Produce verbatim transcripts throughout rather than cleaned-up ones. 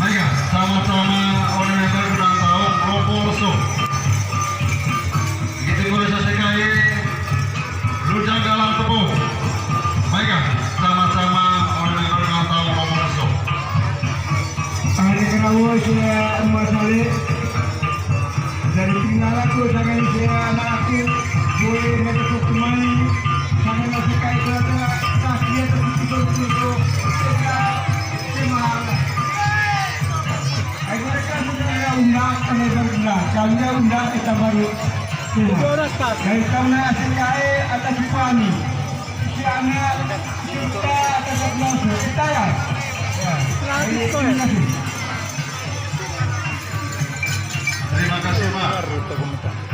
Baik, sama-sama oleh member Gunung Taung, Lompo Leso. Gitu, guru saya kai, Lujang Galang Tepung. Baik, sama-sama oleh member Gunung Taung, Lompo Leso. Ada kerawa sudah Mas Saleh. Dari tinggal aku, jangan saya anak aku, boleh mereka kemari, sama-sama kai kerja, tak dia tertutup-tutup. Ai, mereka sudah undang, kami baru undang. Kalau dia undang, kita baru terima. Dari tahun A C K E atas Ipani. Si anak, si kita atas Abdullah, kita ya. Ya. Terima kasih. Terima kasih, Pak.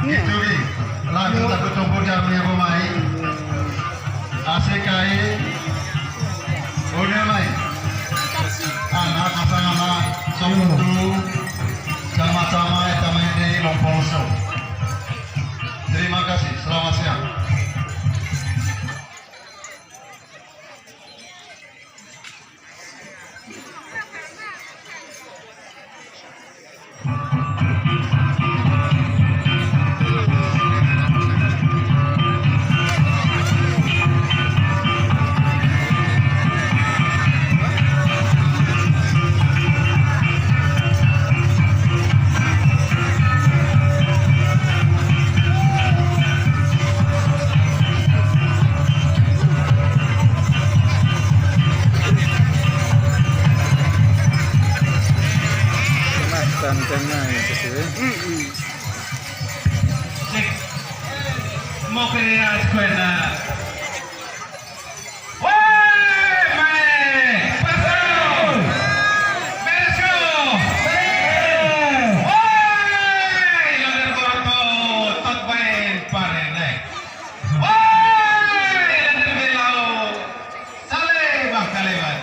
Itu, Ki. Lagu takut campur jamnya pemain. A C K E. Udah, mai. Anak asal anak Somutu sama-sama eta main di Lompo Leso. Terima kasih. Selamat siang. Kena tantang aja sih. Cek. Mau kena sekuena. Woi, mae, pasau. Beresu. Woi, lader koto, tot baen pare, ne. Woi, lader belau. Sale, bah, kalewan.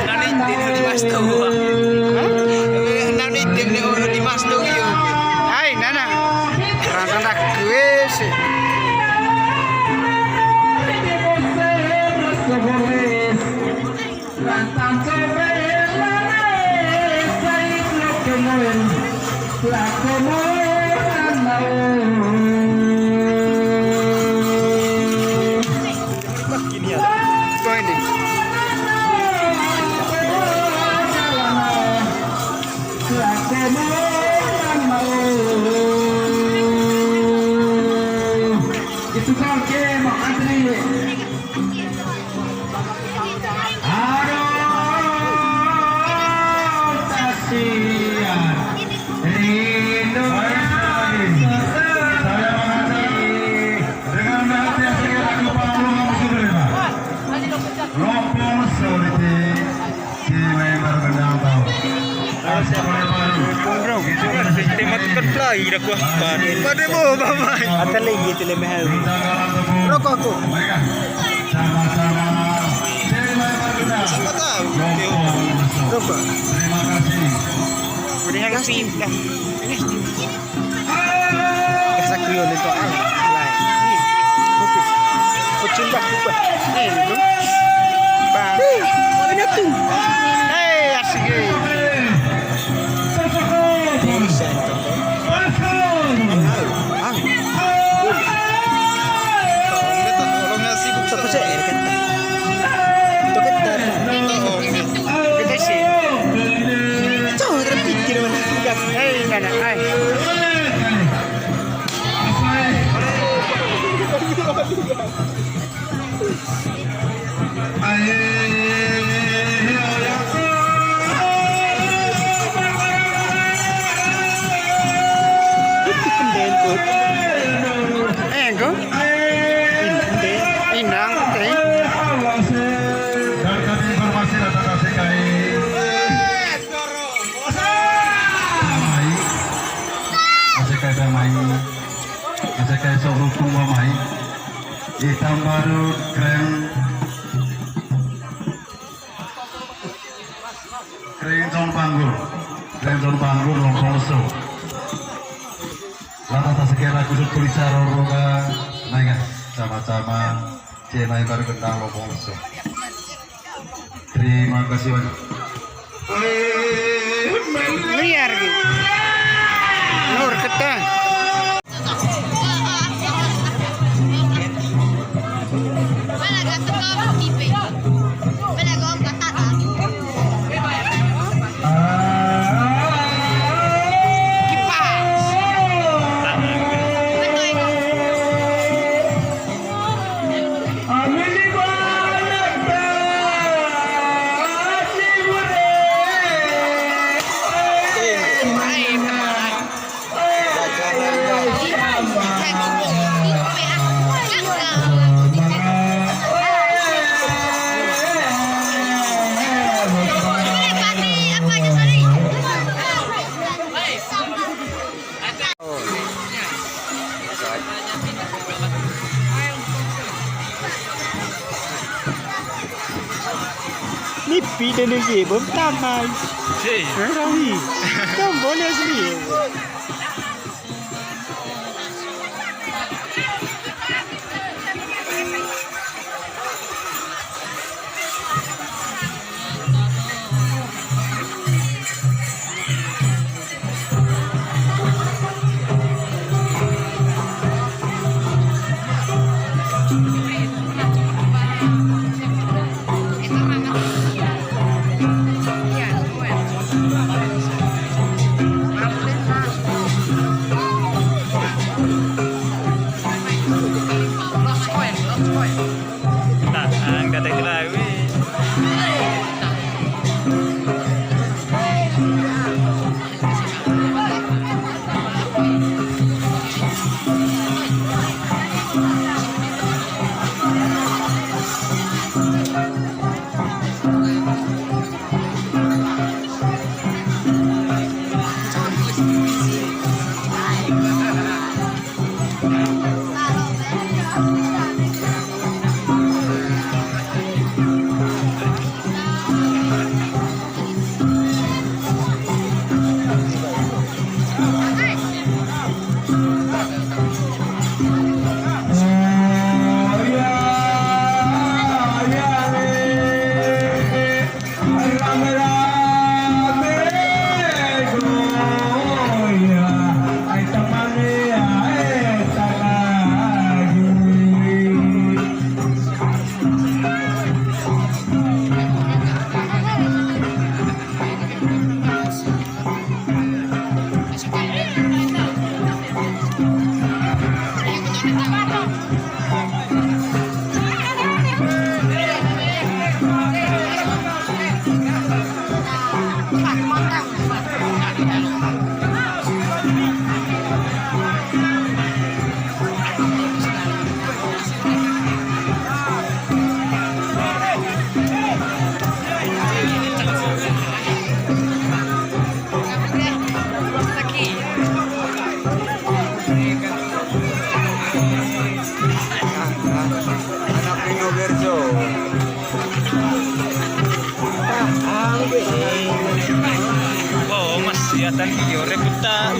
Nani, di, di Mas Togi. Hah? Nani, di, di, di Mas Togi, yo. Hai, Nana. Rasa nak kue sih. Itu kau ke mau antri. Aduh, kasihan. Rindu. Baik, sekali lagi, saya mengajak dengan hati yang sehat, aku Pak Lurah Musuh Deli, Pak. Lompo Leso di, di member Gunung Taung. Asik oleh baru. Tema tukar play dah kuah pan. Pada mau, Bapak. Ada lagi itu lebih heavy. Rokok aku. Siapa tahu? Rokok. Udah heavy dah. Gas aku yo lento ah. Lai. Nih. Oke. Pecunda, buka. Nih, gitu. Bang. Ih, ada tuh. Hei, asik, eh. Bisa, itu. Ah. Toko saya, kan? Toko kita. Kita sih. Cowok terpikir mana? Hei, nggak ada. Hai. Engko? Inang, oke. Dan kami informasi datang kasih kai. Mai. Kasih kai mai. Aja kayak sok rukung mamai. Hitam baru keren. Keren sound panggul. Keren sound panggul, lompong lesu. Lata tak sekira kusut kulit saroro ka. Naik, sama-sama. Cina yang baru kenal lompong lesu. Terima kasih banyak. Liar gitu. Nur keta. Kipas. Nipi dan lagi, belum tamat. Si. Rawi. Kamu boleh sendiri.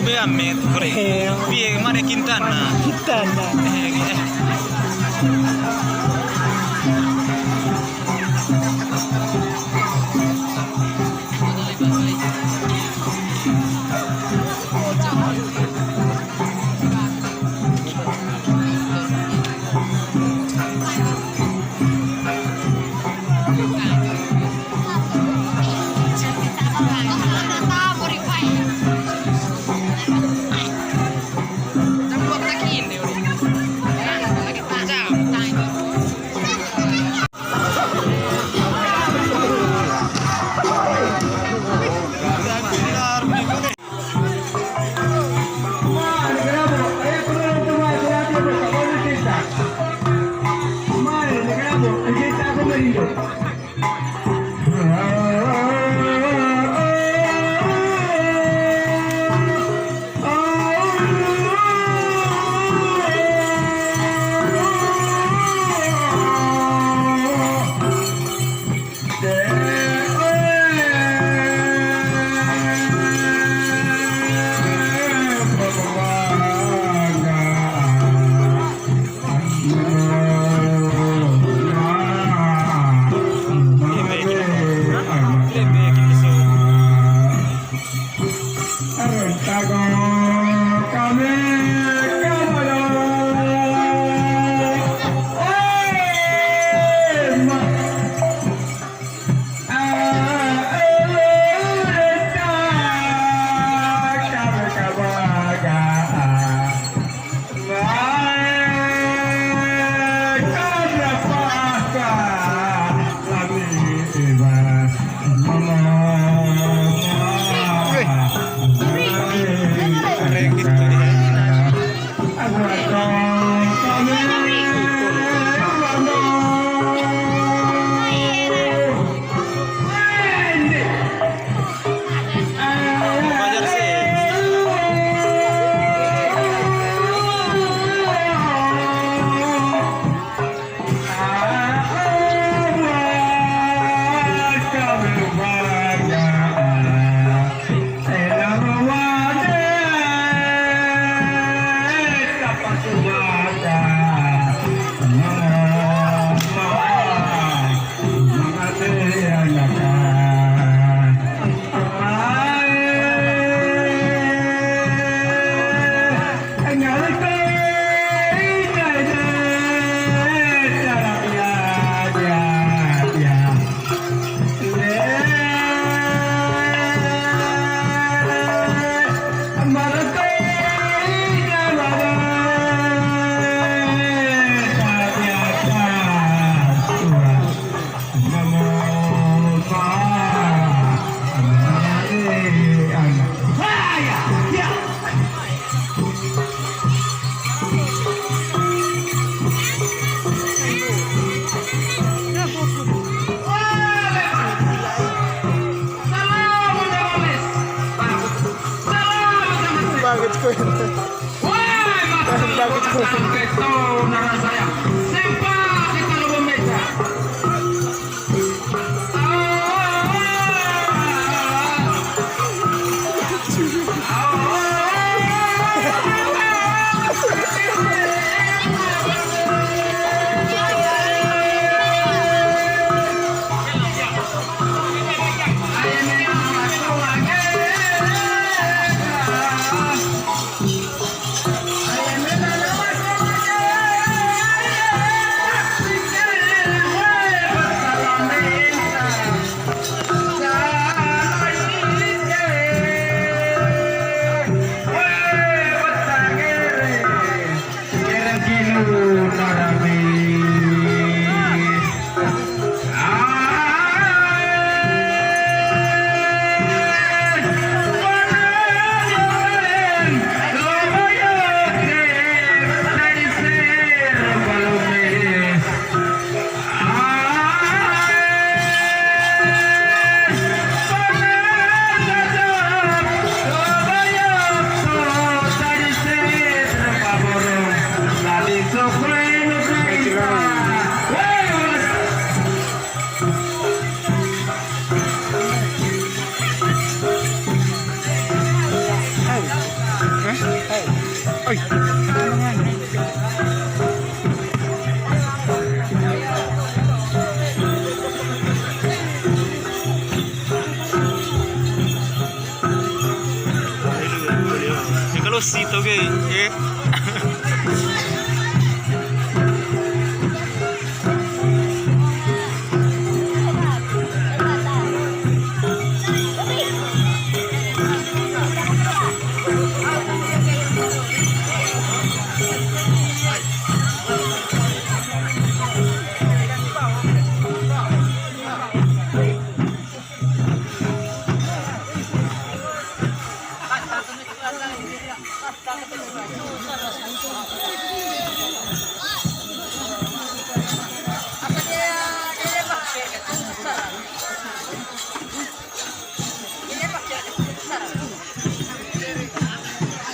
Pia met, kore. Eh. Pia mane Quintana. Quintana. Eh, eh. Bakit ko yun? Bakit ko yun? Oi. Kalau si toge, eh.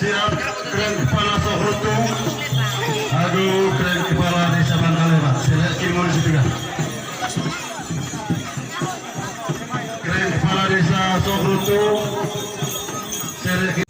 Siap, keren kepala Sohrutu. Aduh, keren kepala desa Bangkalebat. Siap, kimun situ kan. Keren kepala desa Sohrutu. Siap.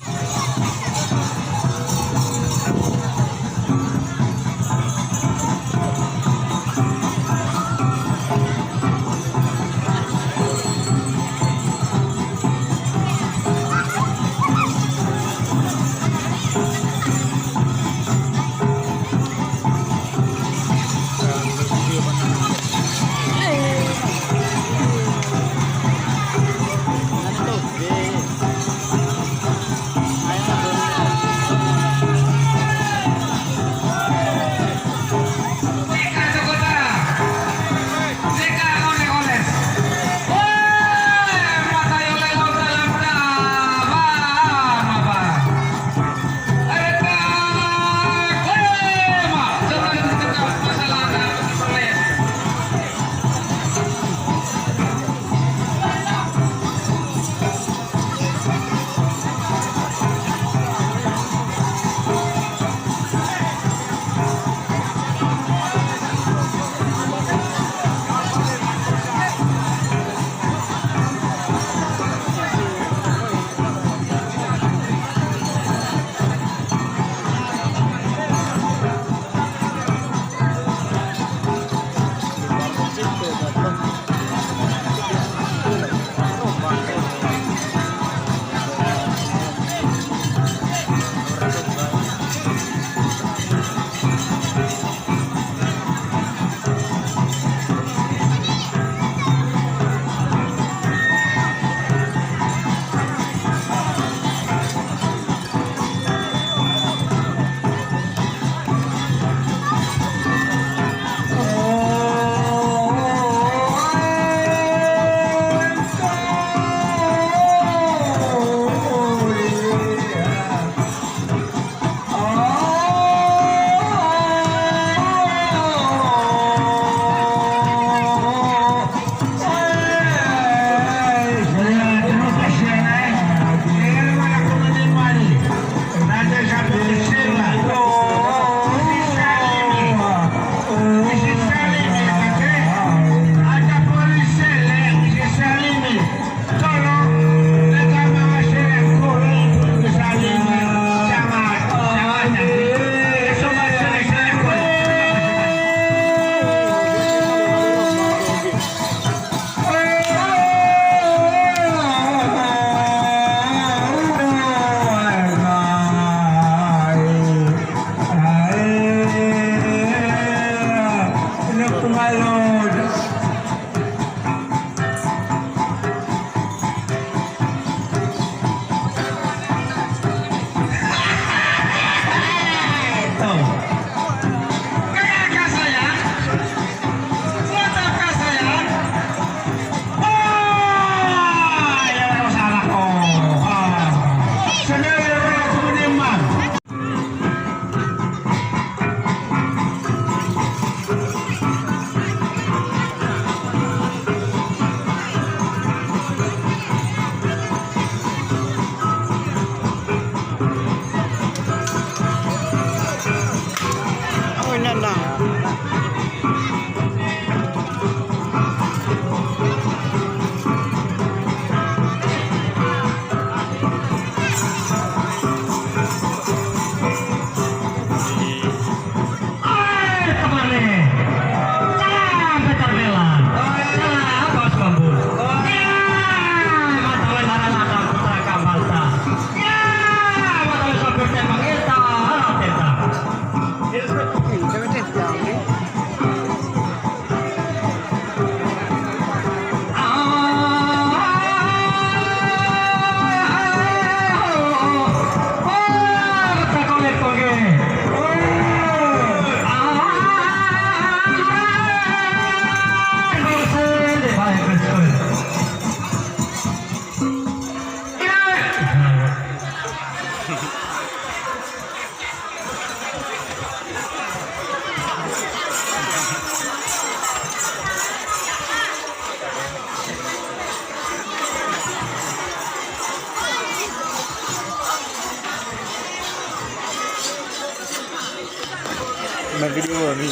Na video ni.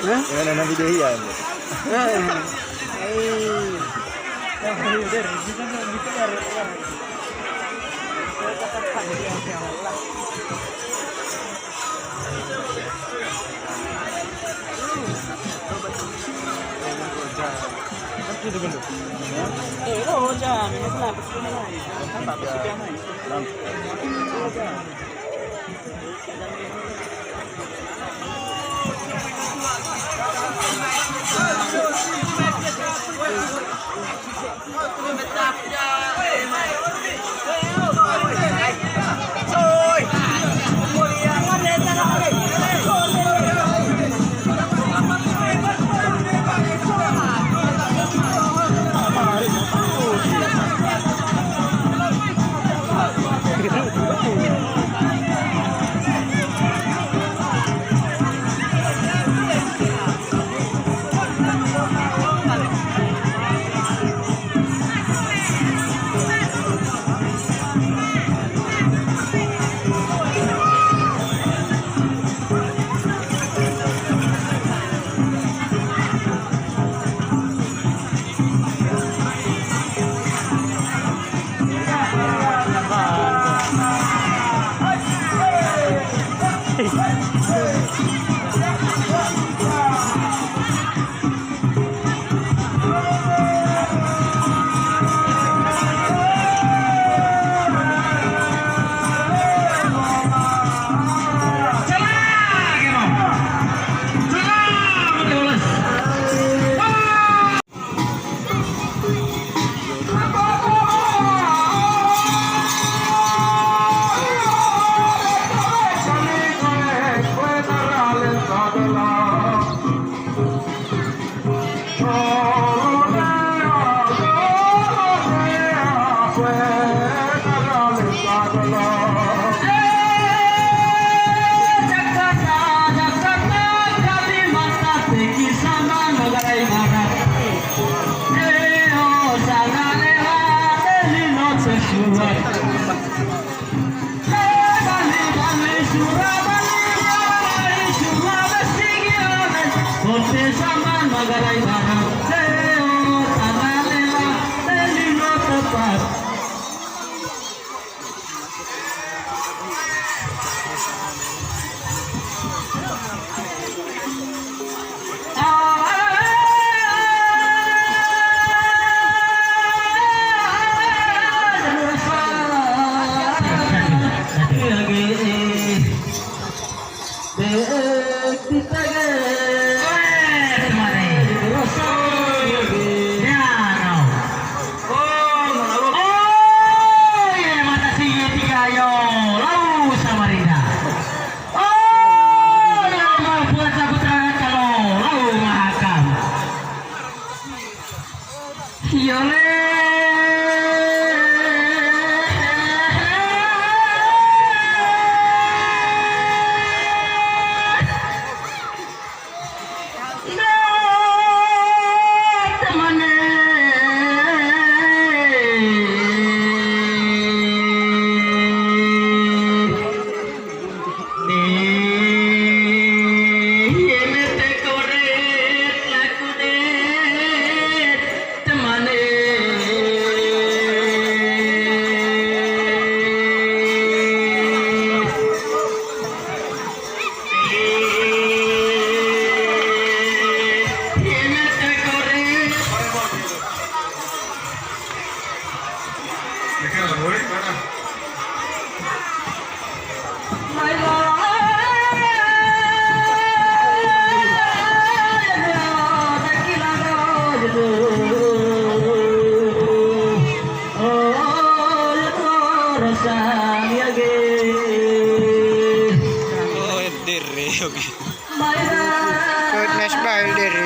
Hah? Yang mana na video iya? Eh. Eh. Oh, iya, mata singa tiga, ayo, lau Samarinda. Oh, iya, mau buat aku terangkan kalau lau mahakam. Iya, le. Oh, dere, oke. Good nice by dere.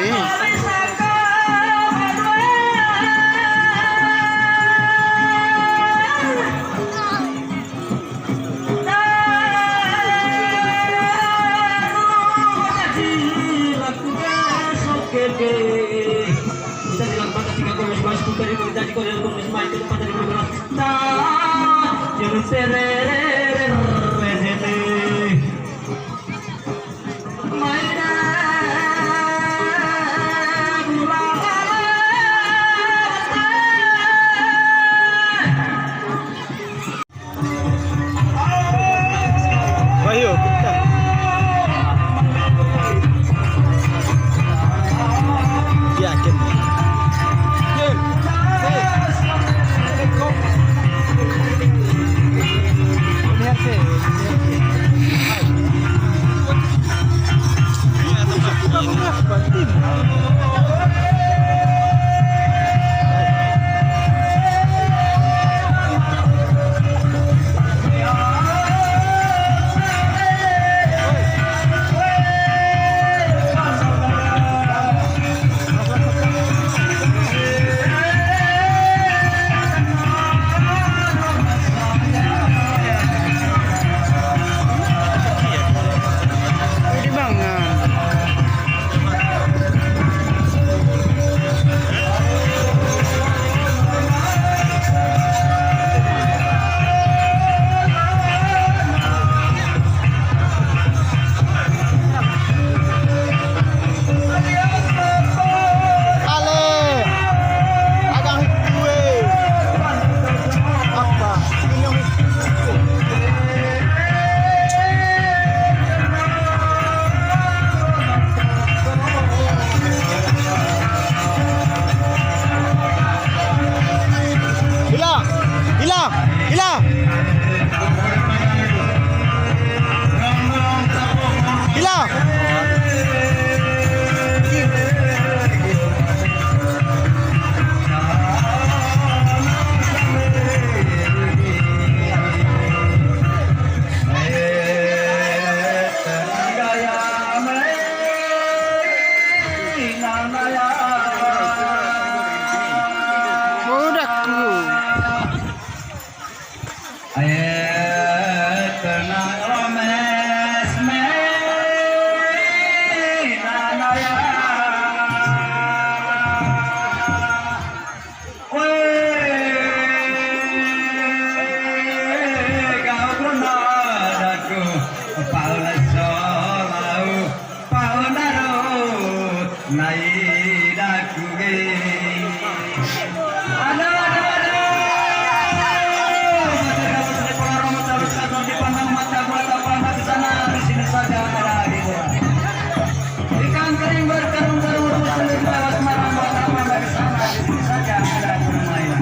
Ikan kering berkarung-karung, rumput sendiri lewat Semarang, buat apa nggak ke sana? Di sini saja ada permainan.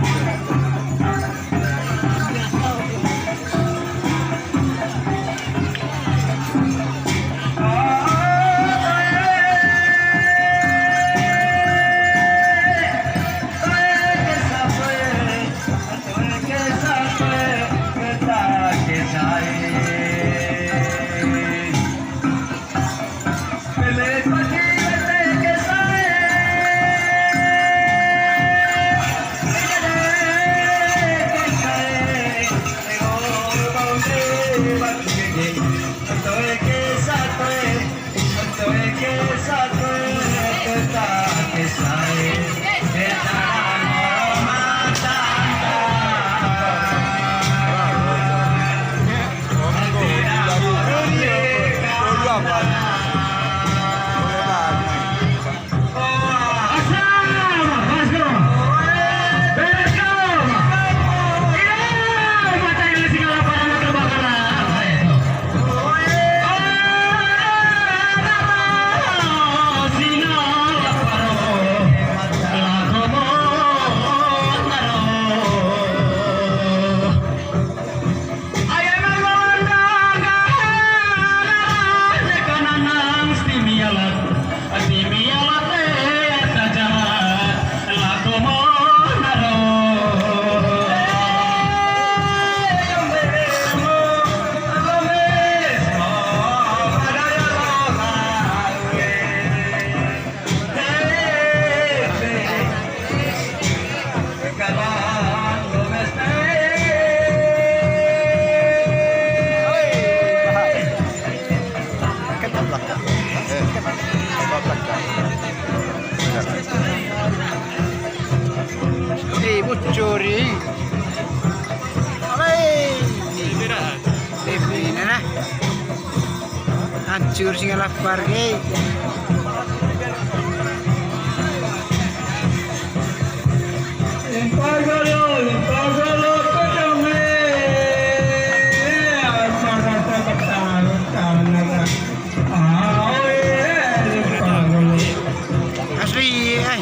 Eh, bocor ini. Alai. Eh, ini nah. Hancur singa lapar, gey. Asli, ai.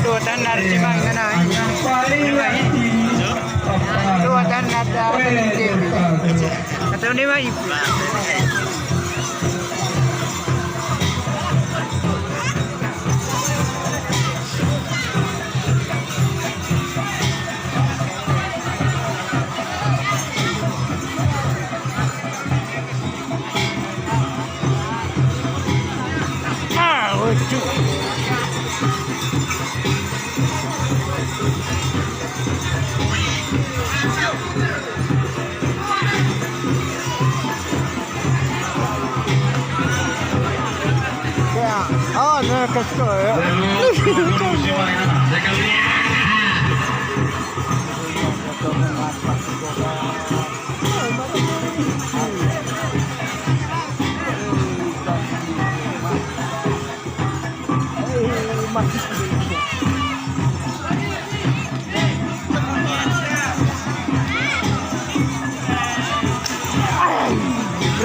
Tuh, tahan, harus cimang, nana, ai. Cimang, ai. Tuh, tahan, ada, ada, ada. Atau ini, mai. Ah, lucu. Ya, oh, no, kasih ya.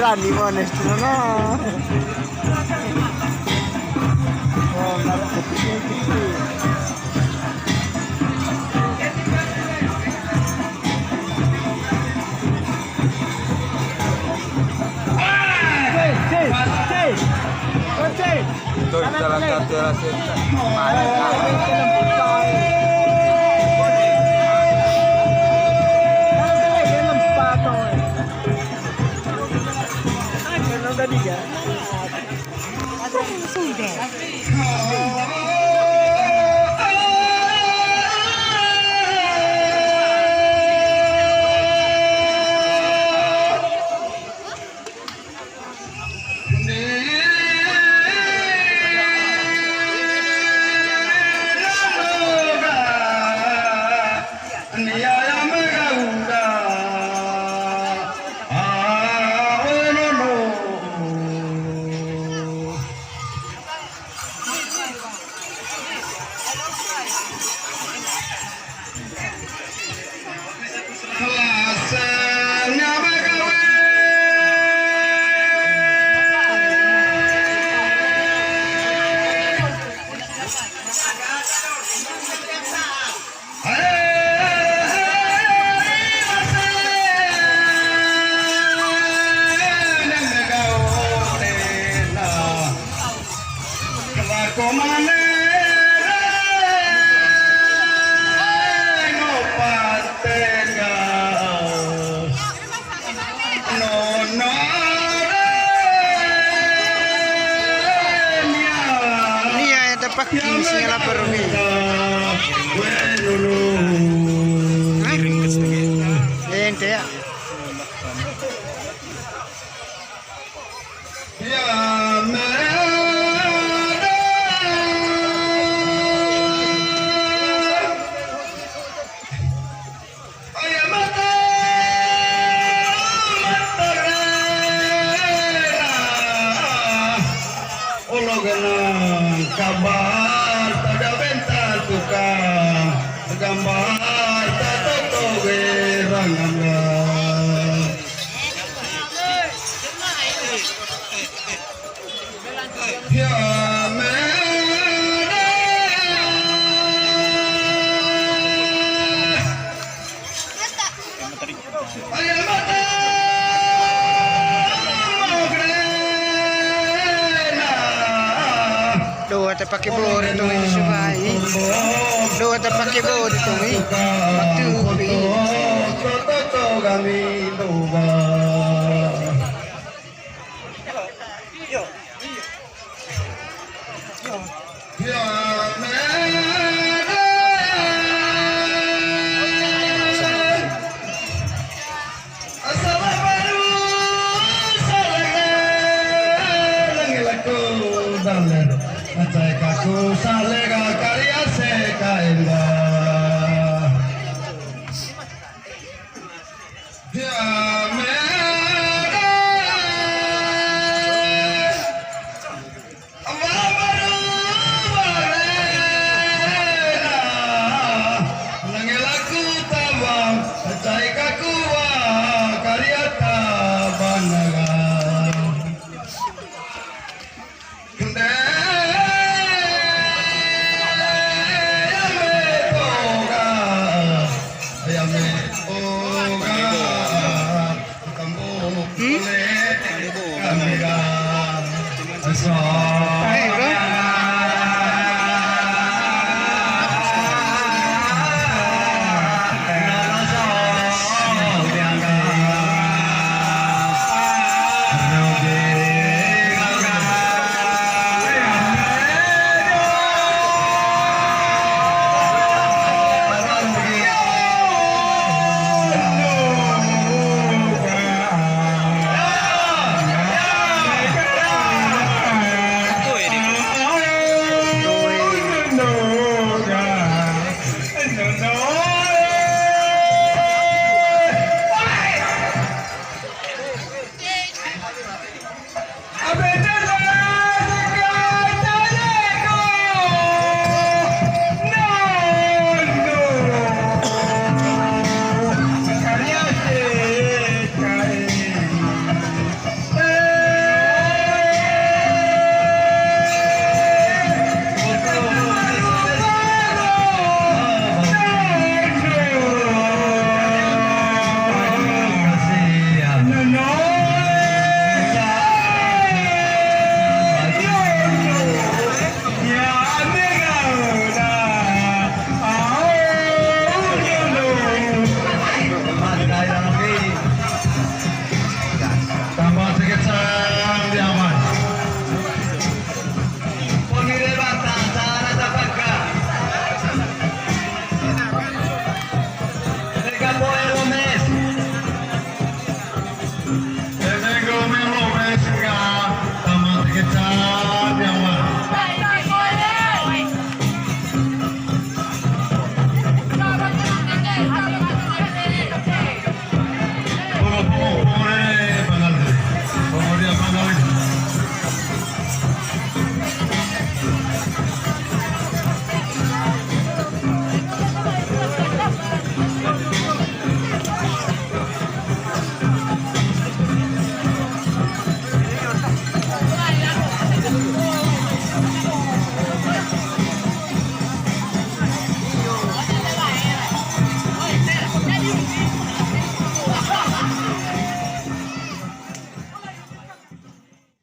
Berani mana, no. Tuh, jalan kaki lah, sih. Gambar tak tahu berang gambar. Ya, mana? Doa ta pake bore tong i subai. Doa ta pake bore tong i. Waktu pi.